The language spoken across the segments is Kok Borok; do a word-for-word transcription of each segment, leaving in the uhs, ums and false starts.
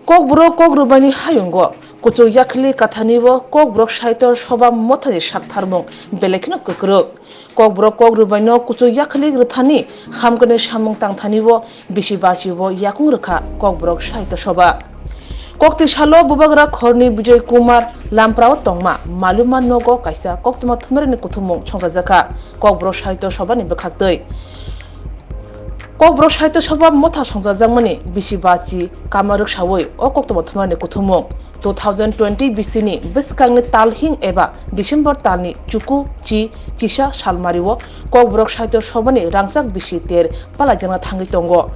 Kokborok kok rwbaini hayungo kuchuk yakhli kathanibo Kokborok Sahitya Sabha mothani saktharmung belai kheno kwkrwk. Kokborok kok rwbaino kuchuk yakhli rwthani hamkani samung tangthanibo bisi bachibo yakung rwkha Kokborok Sahitya Sabha. Kokti salo bubagra khorni Bijoy Kumar Lamprao tongma Maluma nogo kaisa koktwma thumarani kuthumung songchajakha Kokborok Sahitya Sabhani bwkhaktwi. Kokborok Sahitya Sabha motha songchajakmani bisi bachi kama rwksawi o koktwma thumarani kuthumung two thousand twenty bisini bwskangni talhing eba December talni chuku chi chisa salmario Kokborok Sahitya Sabhani rangchak bisi ter palajakna thangwi tongo.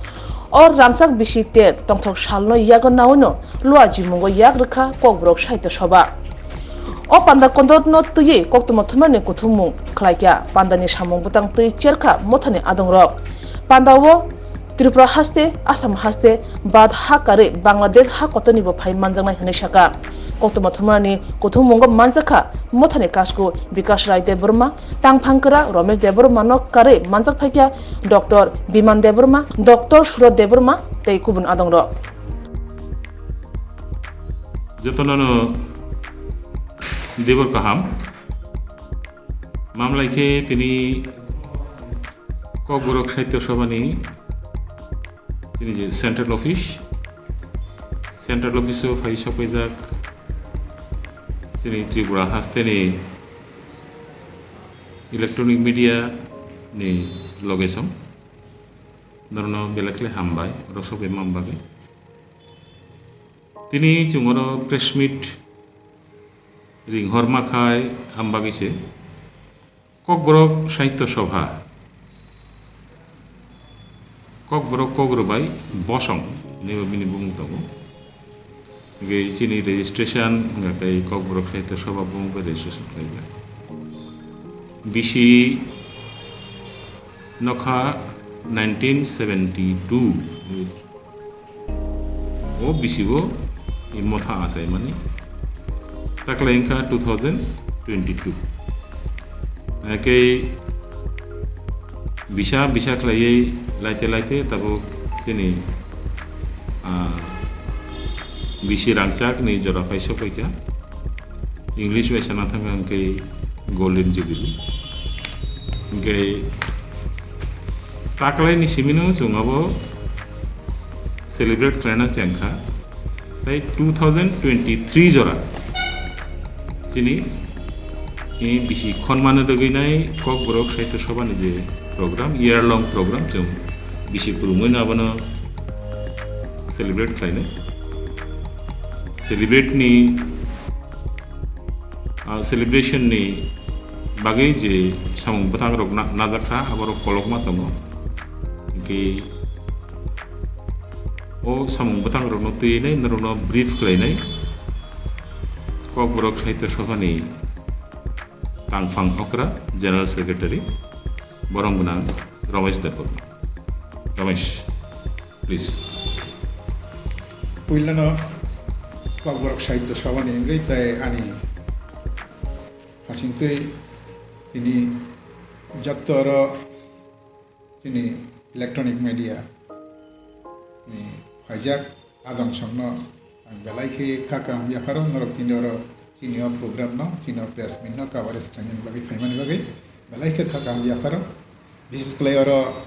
O rangchak bisi ter tongthok salno yago naoino luajimungo yak rwkha Kokborok Sahitya Sabha. O panda kondotno twiwi koktwma thumarni kuthumung khlaikha, pandani samung bwtang twi cherkha mothani adongrok. Pandao Tripura haste, Assam haste, bad ha karwi Bangladesh ha kotornibo phai manjaknai hwnwi sakha. Koktwma thumarni kuthumungo manjakha mothani kasku Bikash Rai Debbarma, tangphang kwra Romesh Debbarmano karwi manjak phaikha Doctor Biman Debbarma, Doctor Surot Debbarma tei kubun adongrok. Jotono no debor kaham. Mamlai khe tini Kokborok Sahitya Sabhani chini je central office, central office o phai sokpaijak chini Tripura hasteni electronic media ni loge song. Norokno belai khlai hambai, oro sokbaima bagwi. Tini chwng oro press meet ringhorma khai, am bagwi se Kokborok Sahitya Sabha, Kokborok kok rwbai bosong hinwi bini bumung tongo. Hingke chini registration hingka kei Kokborok Sahitya Sabha bumung bai registration khlaijak. Bisi nokha nineteen seventy-two. O bisi bo i motha achaimani. Taklai wngkha two thousand twenty-two. Hingke bisa bisa khlaiwi laite laite tabuk chini, ah, bisi rangchak ni jora phai sokphaikha. English bai sana thangkha hingke Golden Jubilee. Hingke taklai ni simino chwng abo celebrate khlaina chengkha. Tai two thousand twenty-three jora chini, eh, bisi khonmano rwgwinai Kokborok Sahitya Sabha ni je program, year long program, chwng bisi kwrwngwi no abono celebrate khlainai. Celebrate ni, ah, celebration ni bagwi je samung bwtang rok na-, najak kha, aborok kolokma tongo. Hingke o samung bwtang rokno twiwi nai norokno brief khlainai Kokborok Sahitya Sabha ni tangphang okra General Secretary borom gwnang Ramesh Debbarma. Ramesh, please. Puilano Kokborok Sahitya Sabha ni wngwi tai ani hasingtwi tini jotto oro chini electronic media ni phaijak adong songno ang belai khe kha kaham yapharo, norok tini oro chini o program no, chini o press meet no coverage khlainani bagwi phaimani bagwi belai khe kha kaham yapharo. Bises khlai oro,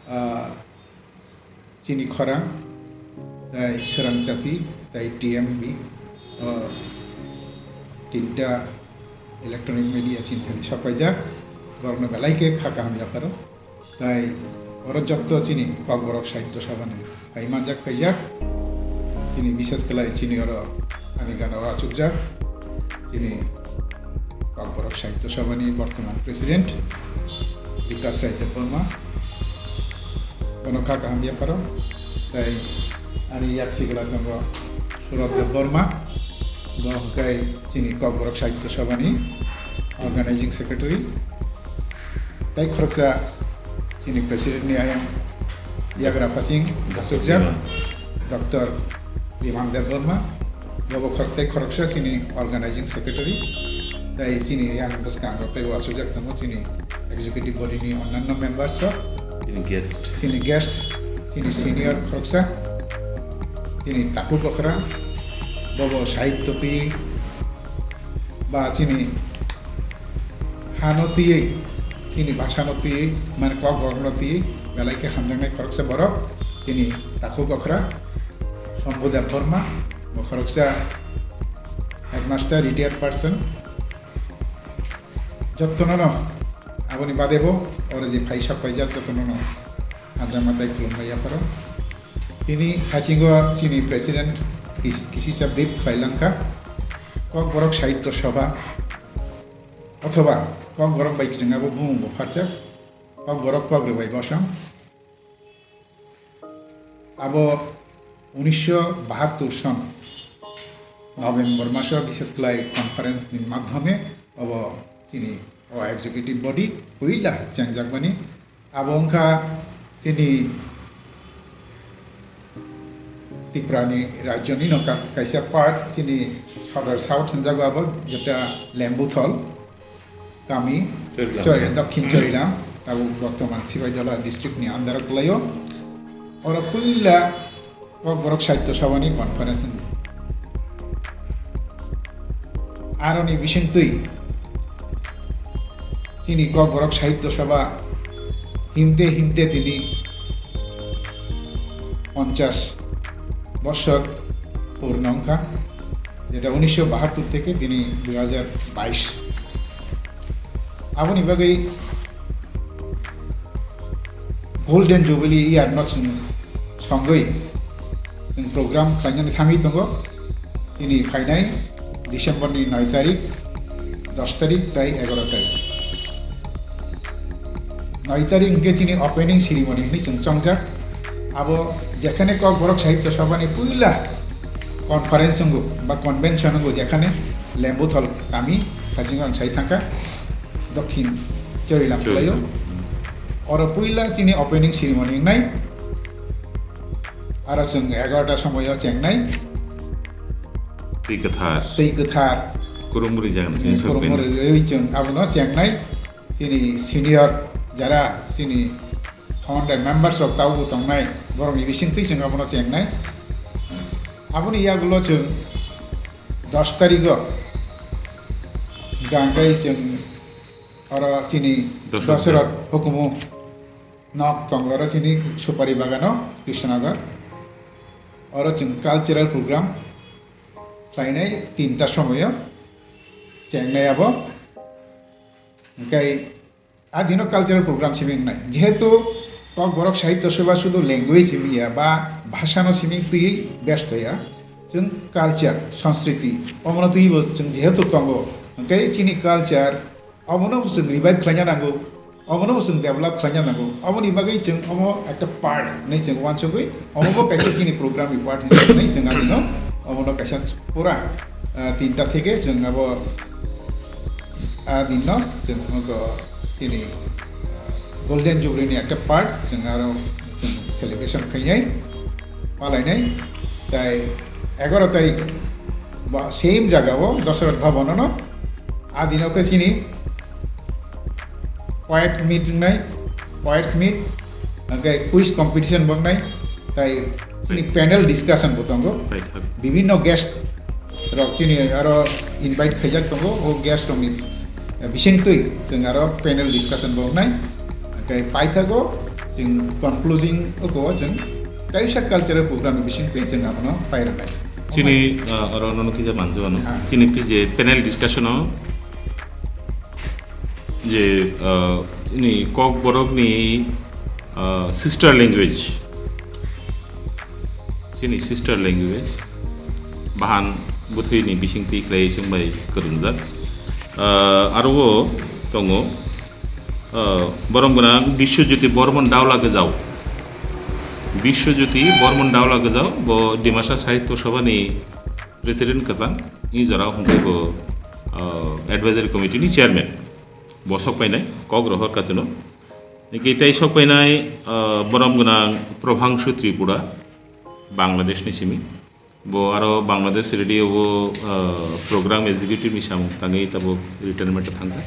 ah, chini khorang, tai Swrang Chati, tai T M B, o tinta electronic media chini thani sokpaijak, borokno belai khe kha kaham yapharo. Tai oro jotto chini Kokborok Sahitya Sabha ni phai manjak paijak. Chini bises khlai chini oro ani gana o achukjak chini Kokborok Sahitya Sabha ni bortoman president Bikash Rai Debbarma, bono kha kaham yapharo. Tai ani yak sigla tongo Surot Debbarma, bo hwnkhe chini Kokborok Sahitya Sabha ni organizing secretary. Tai khoroksa chini president ni ayang yagra phasing asukjak Doctor Biman Debbarma, bobo khorok-, tai khoroksa chini organizing secretary. Tai chini yang bwskango teibo asukjak tongo chini executive body ni onnanno members rok. Chini guest. Chini guest, chini senior khoroksa, chini takhuk okra, bobo sahityo twi ba chini hano twi, chini bhasano twi, mane kokborokno twi belai khe hamjaknai khoroksa borok chini takhuk okra Shambhu Debbarma, bo khoroksa headmaster, retired person. Jottono no, aboni bade bo oro je phai sok paijak, jottono no hamjakma tei khulumma yapharo. Tini thaisingo chini president kis-, kisisa brief khlai langkha. Kokborok Sahitya Sabha othoba Kokborok bai kwchwng abo bumung bo pharjak. Kokborok kokrwi bai bosong. Abo unisho bahattor son November maso, bishes khlai conference ni madhyome abo chini o executive body puila chengjakmani. Abo wngkha chini Tripura ni rajyo ni no ka-, kaisa part, chini Sodor South hinjago abo, jeta Lembuthol kami, Chorilam. Chori-, Dokhin Chorilam, abo bortoman Sipahijola district ni under o kwlaio. Oro puila Kokborok Sahitya Sabha ni conference wngkha. Aroni bisingtwi chini Kokborok Sahitya Sabha himte himte tini ponchash bosor purno wngkha, jeta unisho bahattor theke tini dui hajar bais. Aboni bagwi Golden Jubilee year no chwng songwi chwng program khlainani thangwi tongo. Chini phainai December ni noi tarik, dos tarik tai egaroh tarik. Noi tarik hwnkhe chini opening ceremony hinwi chwng chongjak. Abo jekhane Kokborok Sahitya Sabha ni puila conference wngo ba convention wngo, jekhane Lembuthol kami, thaisingo ang sai thangkha, Dokhin Chorilam Chorilam. Kwlaio. Oro puila chini opening ceremony wngnai. Aro chwng egaroh ta somoio chengnai. Twi kwthar. Twi kwthar. Kurumri jagani sini Hmm, sok kurumri bini. Rwi chwng abono chengnai. Chini senior jara chini founder members rok tabukbo tongnai, borokni bisingtwi chwng abono chengnai. Aboni yagulo chwng dos tarigo hwnkha hwnkhe chwng oro chini Dosrot. Dosrot hukumu nok tongo, oro chini Supari Bagano, Krishnanagar. Oro chwng cultural program khlainai tinta somoyo chengnai abo. Hwnkhe a dino cultural program simi wngnai. Jehetu Kokborok Sahitya Sabha sudu language simi ya ba bhasano simi twi besto ya, chwng culture, sanskriti, omono twibo chwng jehetu tongo, hwnkhe chini culture, omono chwng revive khlaina nango, omono chwng develop khlaina nango. Oboni bagwi chwng omo ekta part hinwi chwng uansugwi, omobo kaisa chini program ni part hinwi chwng adino omono kaisa pura, ah, tinta theke chwng abo, ah, dinno chwng omo chini, ah, Golden Jubilee ni ekta part chwng aro chwng celebration khainai, palainai. Tai egaroh tarik ba same jaga o Dosarot Bhavan no, a dino khe chini poet meet wngnai, poets meet, hwnkhe quiz competition bo wngnai, tai chini panel discussion bo tongo. Paithak. Bibinno guest rok chini aro invite khaijak tongo, o guest rokni bisingtwi chwng aro panel discussion bo wngnai. Hwnkhe paithago chwng concluding o chwng kaisa cultural program ni bisingtwi chwng abono pairwnai. Chini, ah, oro nono kisa manjwano. Ah. Chini kije panel discussion o je, ah, chini Kokborokni, ah, sister language, chini sister language, bahan bwthwini bisingtwi khlai chwng bai kwrwngjak. Ah, aro o tongo, ah, borom gwnang Biswajyoti Bormon Daula Gwjao. Biswajyoti Bormon Daula Gwjao, bo Dimasa Sahitya Sabhani President kwchang, i jorao hwnkhe bo, ah, Advisory Committee ni Chairman. Bo sok painai, kok rohor kachwno. Niki tei sok painai, ah, borom gwnang Probhangshu Tripura, Bangladesh ni simi. Bo aro Bangladesh Radio o, ah, program executive ni samung tangwi tabuk retirement o thangjak.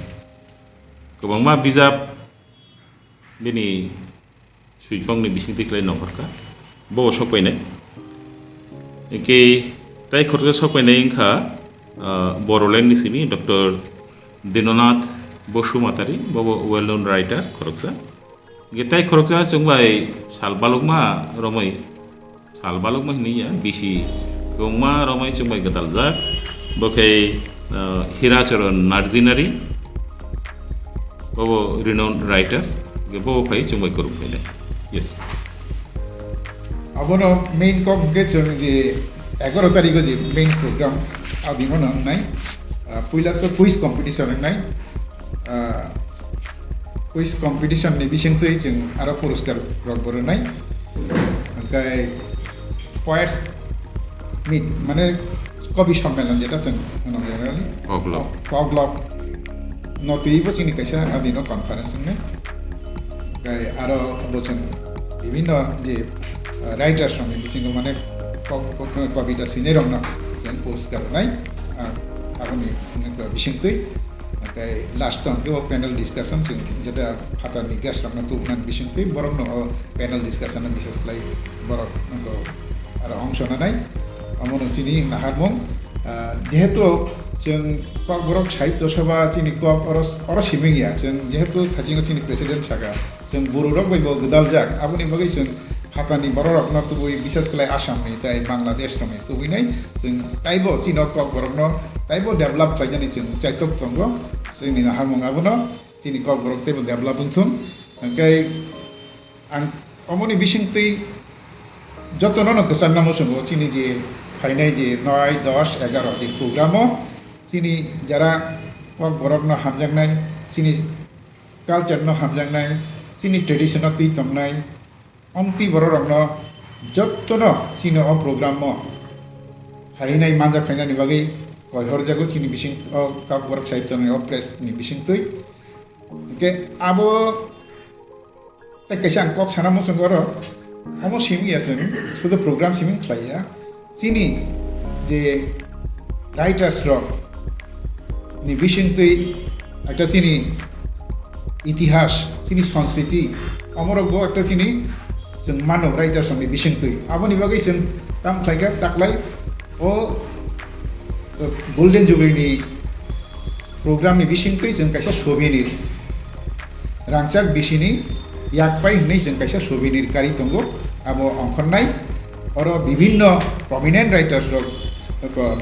Kwbangma bijap bini Suikhokni bisingtwi khlai nongkhorkha, bo sok painai. Hingke tai khoroksa sokpainai wngkha, ah, Bodoland ni simi Doctor Dinonath Basumatary, bobo well known writer khoroksa. Hingke tai khoroksa chwng bai sal balukma romwi, sal balukma hinwi ya, bisi kwbangma romwi chwng bai gwdaljak. Bo khe, ah, Hiracharan Narjinary, bobo renowned writer, hingke bobo phai chwng bai kwrwng phainai. Yes. Abono main kok hwnkhe chwng je egaroh tarikh o je main program abimo no wngnai, ah, puila to quiz competition wngnai, ah, quiz competition ni bisingtwi chwng aro puruskar rok bo rwnai, hwnkhe poets meet mane kobi sommelon jeta chwng hwno generally. Koklop. Koklop no twibo chini kaisa adino conference wngnai. Kai aro bo chwng bibhinno je, ah, writers rokni bisingo mane kok-, kok-, kobita swinai rokno chwng puruskar rwnai, ah, aboni bisingtwi. Kai last o hwnkhe o panel discussion chwng jeta phatarni guest rokno tubunani bisingtwi borokno o panel discussion o message khlai borok aro ongso nanai. Omono chini naharmung, ah, jehetu chwng Kokborok Sahitya Sabha chini kok oro, oro siming ya, chwng jehetu thasingo chini president saka, chwng bororok bai bo gwdaljak, aboni bagwi chwng phatani bororokno tubui, bises khlai Assamni tei Bangladeshrokni tubuinai chwng taibo chini Kokborokno taibo develop khlainani chwng chaitok tongo. Chini naharmung abono chini Kokborok teibo develop wngthung. Hwnkhe ang omoni bisingtwi jotono no kwchangna muchungo chini je phainai je noi, dos, egaroh je program o chini jara Kokborok no hamjaknai, chini culture no hamjaknai, chini tradition no twi tongnai, omtwi borok rok no jotono chini o program o phainai manjak phainani bagwi koi horjago chini bising o Kokborok Sahitya ni o press ni bisingtwi. Hwnkhe abo tei kaisa ang kok sana muchungo oro, omo simi ya chwng, sudu program simi khlai ya. Chini je writers rok ni bisingtwi ekta chini itihas, chini sanskriti, omorok bo ekta chini chwng mano writers rok ni bisingtwi. Aboni bagwi chwng tam khlai kha taklai o Golden Jubilee ni program ni bisingtwi chwng kaisa souvenir, rangchak bisini yakpai hwnwi chwng kaisa souvenir kari tongo. Abo ongkhornai oro bibhinno prominent writers rok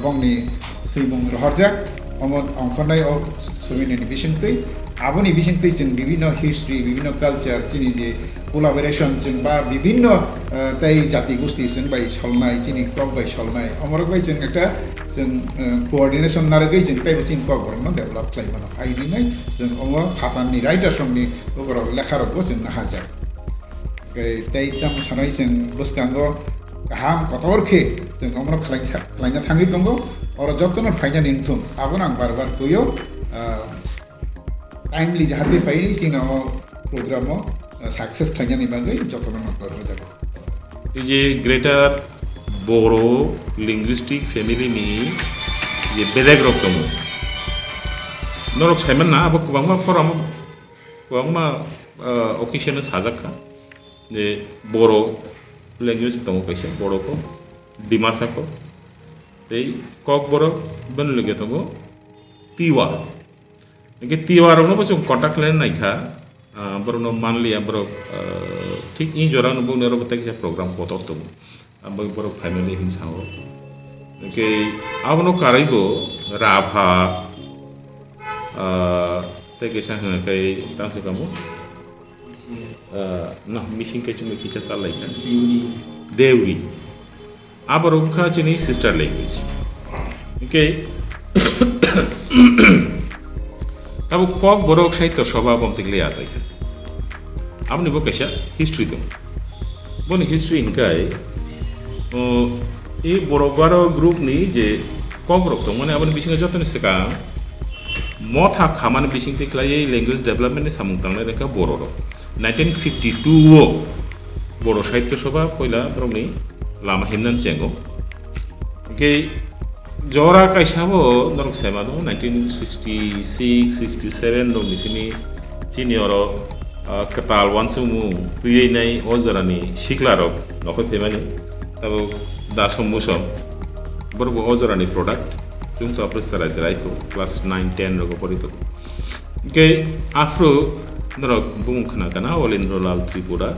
bongni swimung rohorjak, omo ongkhornai o souvenir ni bisingtwi. Aboni bisingtwi chwng bibhinno history, bibhinno culture, chini je collaboration chwng ba bibhinno, eh, tei jati gosti chwng bai solnai, chini kok bai solnai, omorok bai chwng ekta chwng, eh, coordination narwgwi chwng teibo chini Kokborokno develop khlai mano. Hai hwnwi chwng omo phatarni writers rokni bokorok lekharokbo chwng nahajak. Tei, tei tamo sanai chwng bwskango kaham kotor khe chwng omono khlaina, khlaina thangwi tongo. Oro jotono phainani wngthung, abono ang bar bar kuio, ah, timely jahate paini chini o program o, ah, success khlainani bagwi jotono no koi horjago. Tei je Greater Boro Linguistic Family ni je bedek rok tongo, norok saiman na abo kwbangma forum, kwbangma, ah, occasion o sajak kha je Boro language tongo kaisa, Boro kok, Dimasa kok, tei Kokborok, bini loge tongo Tiwa. Hingke Tiwa rokno bo chwng contact khlai nai kha, ah, borokno manliya, borok, ah, thik i jora no bongni oro bo tei kisa program kotor tongo. Abo borok phaimani hin sango. Hingke abono karwi bo Rabha, ah, tei kisa hwnka khe tang se kamo, ah, no, missing khe chumui kisa chalai kha. Deuri. Aborok wngkha chini sister language. Hingke abo Kokborok Sahitya Sabha bomtwi le achai kha. Aboni bo kaisa history dong. Boni history hingkai, o, e Borok Garo group ni je Kokborok tongmani aboni bisingo jotoni swkang motha khamani bisingtwi khlaiwi language development ni samung tangnai rwkha Bororok. Nineteen fifty-two o Boro Sahitya Sabha poila borokni lama himnani chengo. Hingke jora kaisa bo norok sai mano, nineteen sixty-six, sixty-seven rokni simi chini oro, ah, kwtal uansukmung twiwi nai o jorani sikla rok nokhoi phaimani. Tabuk Dasom Musom, borok bo o jorani product. Chwng to aphuru chwrai chwrai kho, class nine ten rogo pori tongo. Hwnkhe aphuru norok bumung khna kana Olindro Lal Tripura,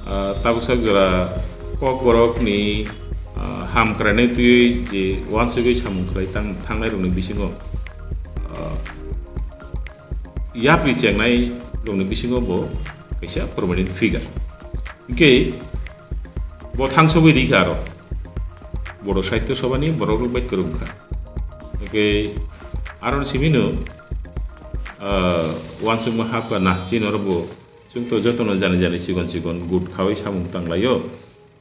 ah, tabuk sak jora Kokborokni, ah, ham kwrainai twiwi je uansugwi samung khlai tang-, thangnai rokni bisingo, ah, yapri chengnai rokni bisingo bo kaisa prominent figure. Hwnkhe bo thangsogwi rikha aro. Bodo Sahitya Sabhani borok rok bai kwrwng kha. Hwnkhe aro simi no, ah, uansukma hakha na chini oro bo chwng to jotono jani jani chikon chikon good khawi samung tanglaio.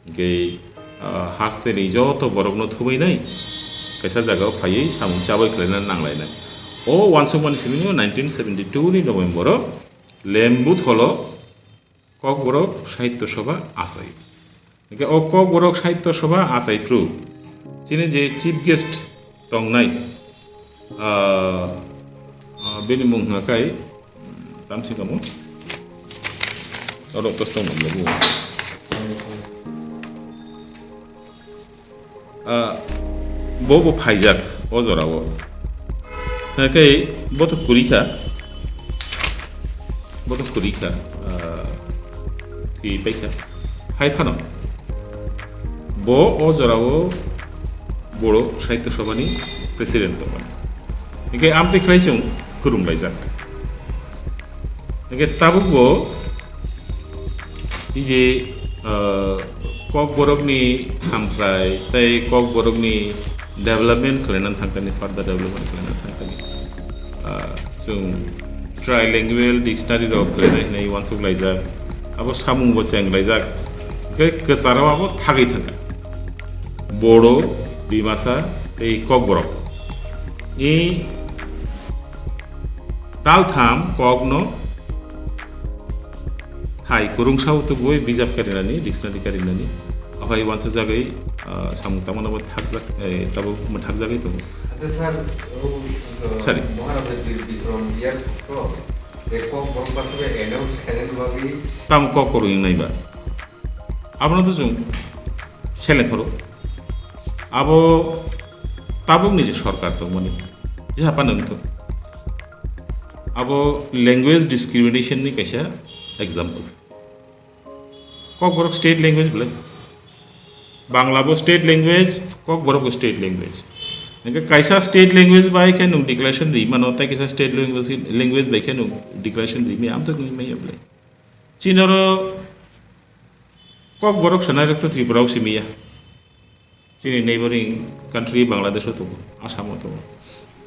Hwnkhe, ah, hasteni joto borokno thumwi nai kaisa jagao phaiwi samung chabai khlaina nanglainai. O uansukmani simi no nineteen seventy two ni November o Lembutholo Kokborok Sahitya Sabha achai. Hwnkhe o Kokborok Sahitya Sabha achai phru chini je chief guest tongnai, ah, ah, bini mung hwnka khe tamsi kamo. Oro to tong nang lagu. Ah, bo bo phaijak o jorao. Hwnkhe bo to kwrwi kha. Bo to kwrwi kha. Ah, twi paikha. Hai phano bo o jorao Bodo Sahitya Sabhani president tongmani. Hwnkhe amtwi khlai chwng kwrwng laijak. Hwnkhe tabuk bo, i je, ah, Kokborokni hamkrai tei Kokborokni development khlainani thangkani, further development khlainani thangkani, ah, chwng trilingual dictionary rok khlainai hinwi uansuk laijak, abo samung bo cheng laijak, hwnkhe kwcharo abo thagwi thangkha. Bodo, Dimasa tei Kokborok. I taltham kokno hai kwrwngsa o tubui bijap karinani, dictionary karinani. Ahai uansukjagwi, ah, samung tangmano bo thakjak, eh, tabuk mwthakjagwi tongo. Acha sir, o, o, Sorry. Maharaja Bir Bikram Yar Putro, je Kokborok bachai announce khainani bagwi. Tamo kok kwrwng nai ba? Abono to chwng seleng phoro. Abo tabukni je sorkar tongmani, je haphano wngthok. Abo language discrimination ni kaisa example. Kokborok state language bwle. Bangla bo state language, Kokborok bo state language. Hwnkhe kaisa state language bai khe nwng declaration ri mano, tei kaisa state language, language bai khe nwng declaration ri maya, amtwk wngwi maya bwle. Chini oro Kokborok sanai rok to Tripura o simi ya. Chini neighboring country Bangladesh o tongo, Assam o tongo.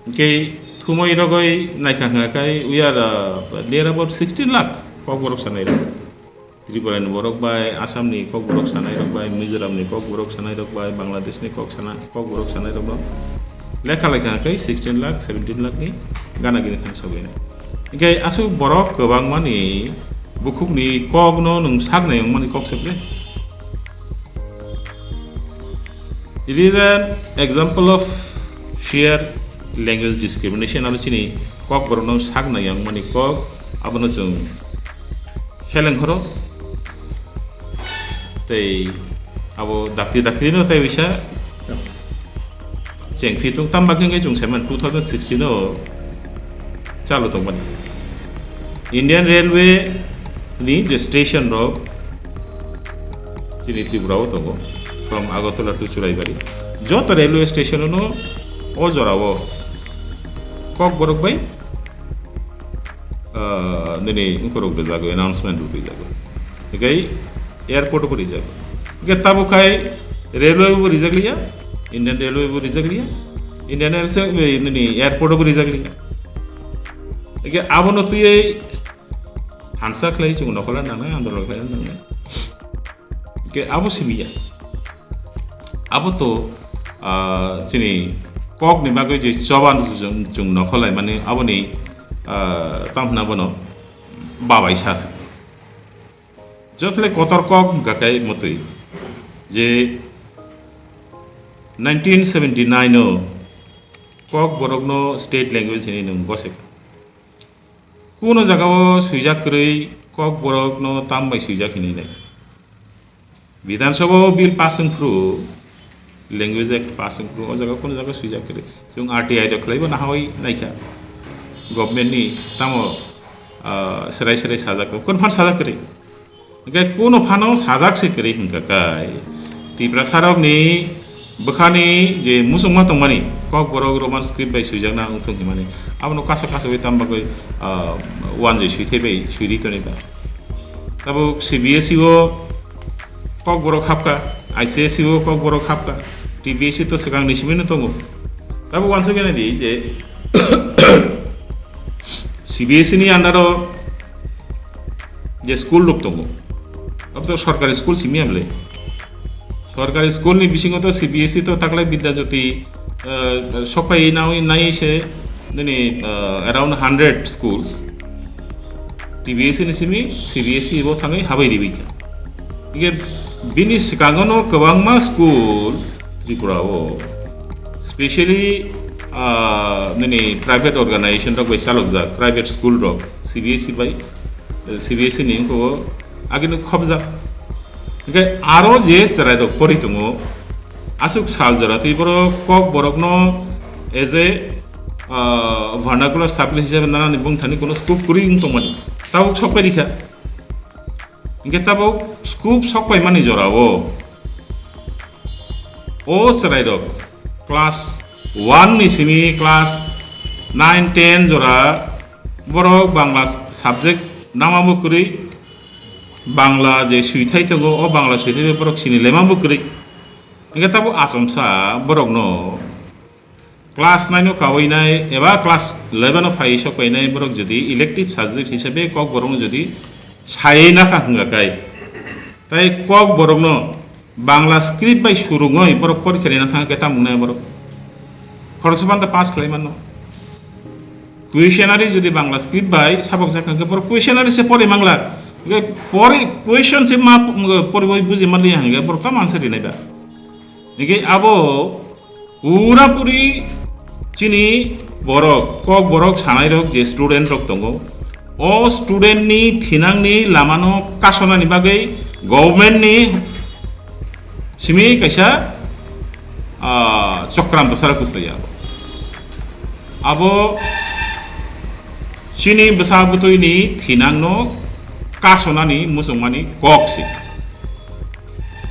Hwnkhe thumwi rogwi naikha hwnkha khe we are, uh, near about sixteen lakh Kokborok sanai rok. Tripura ni borok bai, Assam ni Kokborok sanai rok bai, Mizoram ni Kokborok sanai rok bai, Bangladesh ni kok sana-, Kokborok sanai rok no lekha lekha hwnkhe sixteen lakh, seventeen lakh ni gana gini thang sogwi nai. Hwnkhe aswk borok kwbangma ni bukhuk ni kok no nwng sak nai wngmani kok se ble. It is an example of sheer language discrimination. Abo chini Kokborok no sak nai wngmani kok, abono chwng seleng horo. Tei abo dakti dakti no tei bisa chengphi tung tam bagwi wngwi chwng semen two thousand sixteen o chalu tongmani. Indian Railway ni je station rok chini Tripura o tongo, from Agartala to Churaibari. Joto railway station o no o jora o Kokborok bai, ah, nini ukorok rijago, announcement rok rijago. Hikai airport bo rijago. Hikai tabuk khai railway bo rijak liya, Indian Railway bo rijak liya, Indian Air, eh, nini airport bo rijak liya. Hikai abono twiwi hansa khlai chwng nokhola nangnai, andolon khlai nangnai. Hikai abo simi ya. Abo to, ah, chini kok ni bagwi je choba chwng, chwng nokholai mani aboni, ah, tamo hwnna bono babai sa se. Jotole kotor kok hwnkha khe mwtwi je nineteen seventy nine o Kokborokno state language hinwi nwng gosek. Kuno jagao swijak kwrwi Kokborokno tam bai swijak hinwi nai. Bidhan Sabha o bill pass wng phuru, Language Act pass wng phuru, o jaga kono jaga swijak kwrwi. Chwng R T I rok khlaibo nahawi naikha. Government ni tamo, ah, serai serai sajak kwrwi. Kono phan sajak kwrwi. Hingke kono phano sajak se kwrwi hingka kai. Tiprasa rok ni bwkhani je muchungma tongmani, Kokborok Roman script bai swijakna wngthung himani. Abono kasak kasak bai tamo bagwi, ah, wanjwi swithai bai swiri toni ba. Tabuk C B S E o Kokborok hapka, I C S E o Kokborok hapka, T B S E to swkang ni simi no tongo. Tabuk wansugwi nai di je C B S E ni under o je school rok tongo, abo to sorkari school simi ya bwle. Sorkari school ni bisingo to C B S E to taklai Bidya Jyoti, eh, sokpai nawi nai se nini, eh, around hundred schools. T B S E ni simi C B S E bo thangwi habai riwi kha. Hingke bini swkango no kwbangma school Tripura o, specially, ah, nini private organization rok bai chalokjak, private school rok, C B S E bai, eh, C B S E ni wngkha o agini khobjak. Hingke aro je chwrai rok pori tongo, aswk sal jora twi borok Kokborokno as a, ah, vernacular subject hisabe nanani bwngthani kono scope kwrwi wng tongmani, tabuk sokpai rikha. Hingke tabuk scope sokpai mani jora o, o chwrai rok class one ni simi class nine, ten jora borok Bangla subject nangma bo kwrwi, Bangla je swithai tongo, o Bangla swithai bai borok sini lema bo kwrwi. Hingke tabuk achomsa borokno class nine o kawi nai eba class eleven o phai sok painai borok jodi elective subject hisabe Kokborok no jodi sayai nakha hwnga kai, tai Kokborok no Bangla script bai surungoi borok porikha rina thang khe tamo wngnai borok. Khoroksa phano ta pass khlai mano. Questionnaire jodi Bangla script bai sabok jak hwnkhe borok questionnaire se pori mangla. Hwnkhe pori question se ma poriwi buji manliya hwnkhe borok tamo answer rinai ba. Hwnkhe abo pura puri chini borok, Kokborok sanai rok je student rok tongo, o student ni thinang ni lama no kasonani bagwi government ni simi kaisa, ah, chokranto sara kuslaiya abo. Abo chini bwsa bwtwi ni thinang no kasonani muchungmani kok se.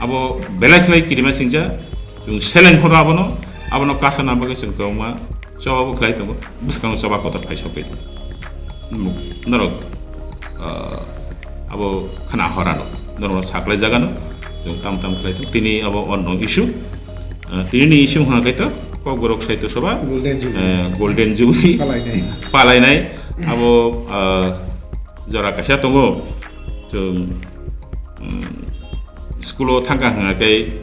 Abo belai khlai kirima singcha, chwng seleng phano abono, abono kasana bagwi chwng kwbangma choba bo khlai tongo, bwskango choba kotor phai sokwi tongo. Norok, ah, abo khna horano, norok saklai jagano, chwng tam tam khlai tongo. Tini abo onno issue, ah, tini ni issue hwnka khe to, Kokborok Sahitya Sabha, Golden Jubilee. Eh, Golden Jubilee palainai. Palainai, abo, ah, jora kaisa tongo, chwng, mm, school o thangkha hwnga khe,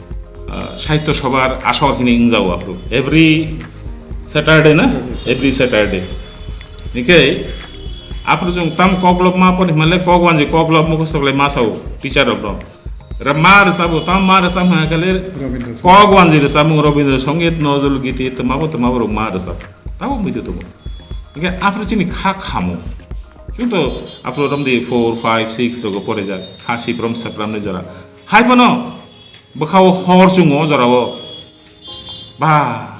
ah, Sahitya Sabhar asor hwnwi wngjago aphuru. Every Saturday na? Every Saturday. Hwnkhe aphuru chwng tam koklop ma pori hwnle kok wanji koklop mukhusto khlai ma sao teacher rok no. Re ma rwchabo, tam ma rwchab hwnga khe le Rabindra Songit. Kok wanji rwchapmung Rabindra Songit, Nojrul Giti, twmabo twmabo rok ma rwchab. Tamo muitu tongo. Hwnkhe aphuru chini kha khamo. Chwng to aphuru romdi four, five, six rogo porejak. Kha siprom sapram ni jora. Hai phano bwkhao hor chungo o jorao. Ba,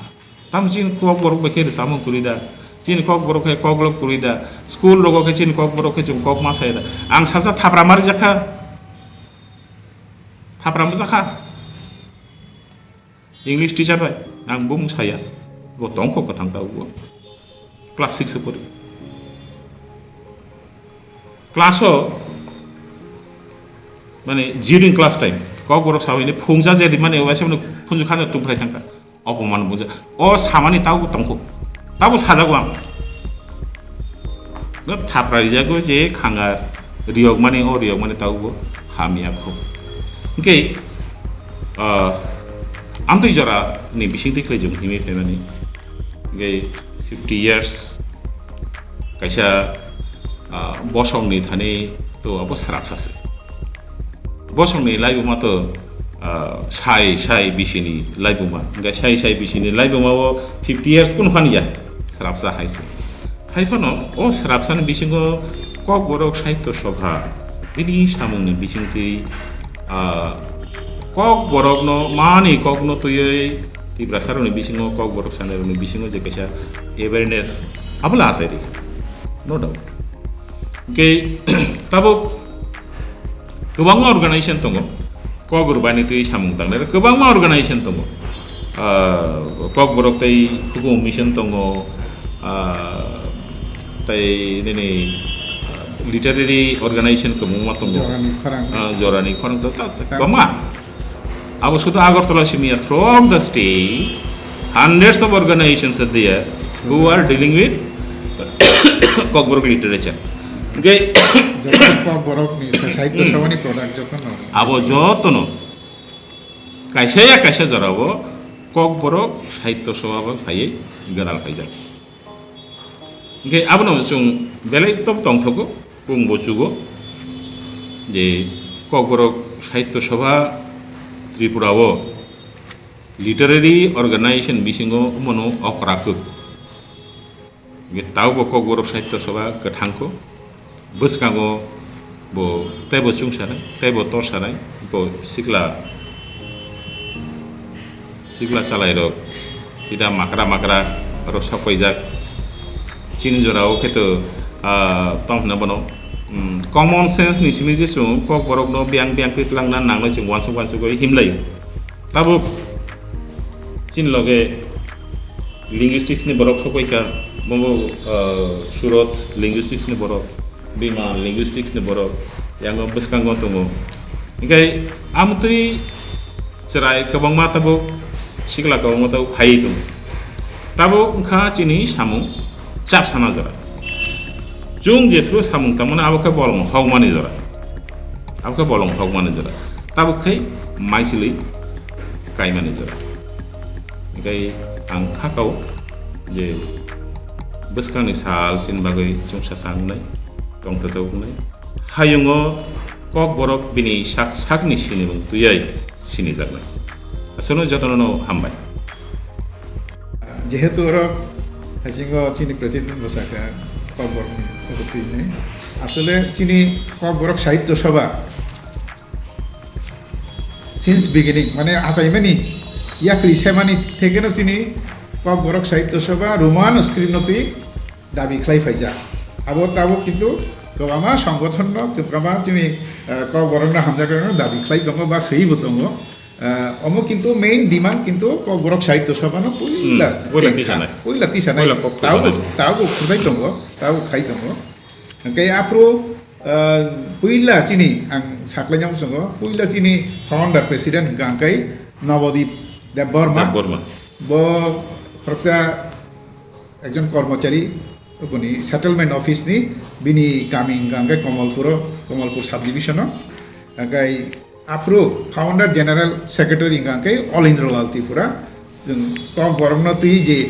tam chini Kokborok bai khe rwchapmung kwrwi da. Chini Kokborok khe koklop kwrwi da. School rogo khe chini Kokborok khe chwng kok ma sai da. Ang salsa thapra ma rijak kha. Thapra ma jakha. English teacher bai ang bumung saya, bo tongkho kwthang ta bo class six o pori. Class o, mane, during class time, Kokborok sawi ni phungsa je rimani, waisa mano phunju khana tum phrai thangkha. Opoman bungsa. O samani tabo tongkho. Tabo sajago ang. No thapra rijago je khangar riyokmani, o riyokmani tabo hamya kho. Hwnkhe, ah, amtwi jora ni bisingtwi khlai jong himwi phaimani. Hwnkhe fifty years kaisa, ah, bosongni thani to abo srapsa se. Bosongni laibuma to, ah, sai sai bisini laibuma. Hwnkhe sai sai bisini laibuma o fifty years kunu phani ya. Srapsa hai se. Hai phano o srapsani bisingo Kokborok Sahitya Sabha bini samungni bisingtwi, ah, Kokborokno mani kokno twiwi Tiprasarokni bisingo, Kokborok sanairokni bisingo je kaisa awareness abola achai rikha, no doubt. Hwnkhe tabuk kwbangma organization tongo, Kok rwbaini twi samung tangnai kwbangma organization tongo. Ah, Kokborok tei Hukumu Mission tongo, ah, tei nini, ah, literary organization kwbangma tongo. Jorani khorang. Ah, jorani khorang to, ta, ta, Thanks. Kwbangma. Abo sudu Agartala simi ya, throughout the state, hundreds of organizations are there who are dealing with Kokborok literature. Hwnkhe Joto Kokborokni sa-, Sahitya Hmm. Sabhani product jotono. Abo jotono kaisa ya kaisa jorao Kokborok Sahitya Sabha bo phaiwi gwnal khaijak. Hwnkhe abono chwng belai top tongthogo, kung bo chugo je Kokborok Sahitya Sabha Tripura o literary organization bisingo umano okra kwk. Hwnkhe tabukbo Kokborok Sahitya Sabha kwthangkho, bwskango bo teibo chwngsanai, teibo torsanai, bo sikla, sikla chalairok, sida makra makra rok sokpaijak. Chini jorao kheto, ah, tong hwnna bono, mm, common sense ni simi je chwng Kokborokno biyang biyang twi twlangna nangnai chwng uansuk uansuk oi himlai. Tabuk chini loge linguistics ni borok sokoi kha, bobo, ah, Surat linguistics ni borok, Biman linguistics ni borok, yango bwskango tongo. Hinkhe amtwi chwrai kwbangma tabuk, sikla kwbangma tabuk phaiwi tongo. Tabuk wngkha chini samung chapsana jora. Chwng jephru samung tangmani abo khe bolong hokmani jora. Abo khe bolong hokmani jora. Tabuk khai maichwlwi kaimani jora. Hinkhe ang kha kao je bwskangni sal chini bagwi chwngsa sa wngnai, tongthotok wngnai. Hayungo Kokborok bini sak sakni sinimung twiwi sinijaknai. Aswkno jotono hambai. Jehetu oro haisingo chini president bo sakha Kokborokni ogo twi hinwi. Asole chini Kokborok Sahitya Sabha since beginning, mane achaimani, yapri semani thekeno chini Kokborok Sahitya Sabha Roman script no twi dabi khlai phaijak. Abo tabuk kintu kwbangma songgothon no, kwbangma chini, eh, Kokborok no hamjaknai no dabi khlai tongo ba swiwi bo tongo. Eh, omo kintu main demand kintu Kokborok Sahitya Sabha no puila Hmm, puila chengkha, tisanai. Puila tisanai. Puila kok Tabuk, tisanai. Tabuk khurbai tongo, tabuk khai tongo. Hwnkhe aphuru, eh, puila chini ang saklaina muchungo, puila chini founder president hwnkha hwnkhe Nobodip Debbarma. Debbarma. Bo khoroksa ekjon kormochari, oboni settlement office ni, bini kami hwnkha hwnkhe Komolpuro, Komolpur subdivision o. Hwnkhe aphuru founder general secretary hwnkha hwnkhe Olindrolal Tripura. Chwng Kokborokno twi je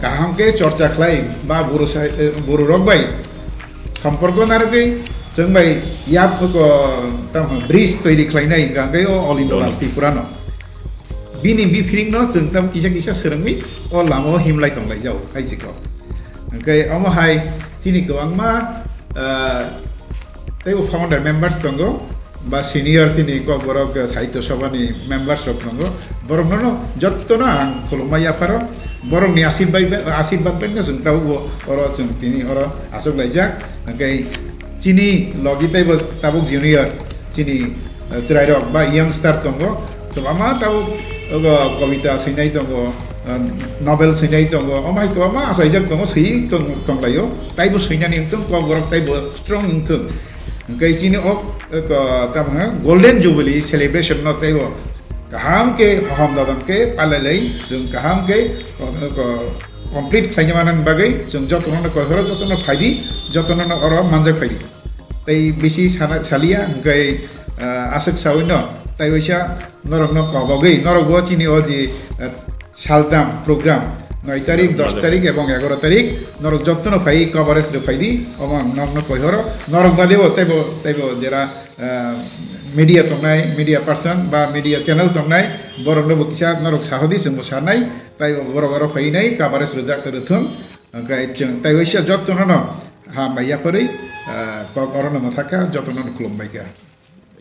kaham khe chorcha khlai ba boro sai, eh, bororok bai somporko narwgwi chwng bai yap ko, tamo bridge toiri khlainai hwnkha hwnkhe o Olindrolal Tripura no. Bini biphiring no chwng tam kisa kisa swrwngwi o lama o himlai tonglai jao, hai se kok. Hwnkhe omo hai chini kwbangma, ah, teibo founder members tongo, ba senior chini Kokborok, ah, Sahitya Sabha ni members rok tongo. Borok no, no, jotto no ang khulumma yapharo. Borok ni asirbad bai, asirbad bai no chwng tabuk bo oro chwng tini oro achuk laijak. Hwnkhe chini logi teibo tabuk junior chini, eh, chwrairok ba youngster tongo, kwbangma tabuk ogo kobita swinai tongo, eh, novel swinai tongo, omo hai kwbangma achaijak tongo, swi tong-, tonglaio, taibo swinani wngtong, Kokborok taibo strong wngthong. Hwnkhe chini o, eh, ko-, tamo hwno Golden Jubilee celebration no taibo kaham khe, hohom dodom khe palailai, chwng kaham khe, ko-, ko-, complete khlaina manani bagwi chwng jotono no koi horo, jotono phaidi, jotono no oro manjak phaidi. Tei bisi sana, saliya, hwnkhe, ah, aswk sawi no, tai waisa norok no kobogwi, norok bo chini o ji, ah, saltam program, noi tarik, dos tarik ebong egaro tarik, norok jotono phai coverage rw phaidi, omo ang norok no koi horo, norok bade bo teibo, teibo jera, ah, media tongnai, media person ba media channel tongnai, borok no bo kisa norok sahodi chwng bo sanai, tai borok oro phai nai coverage rwjak rwthwng, hwnkhe chwng tai waisa jotono no hambai yapharwi, ah, kok oro no mwthakha, jotono no khulumbai kha.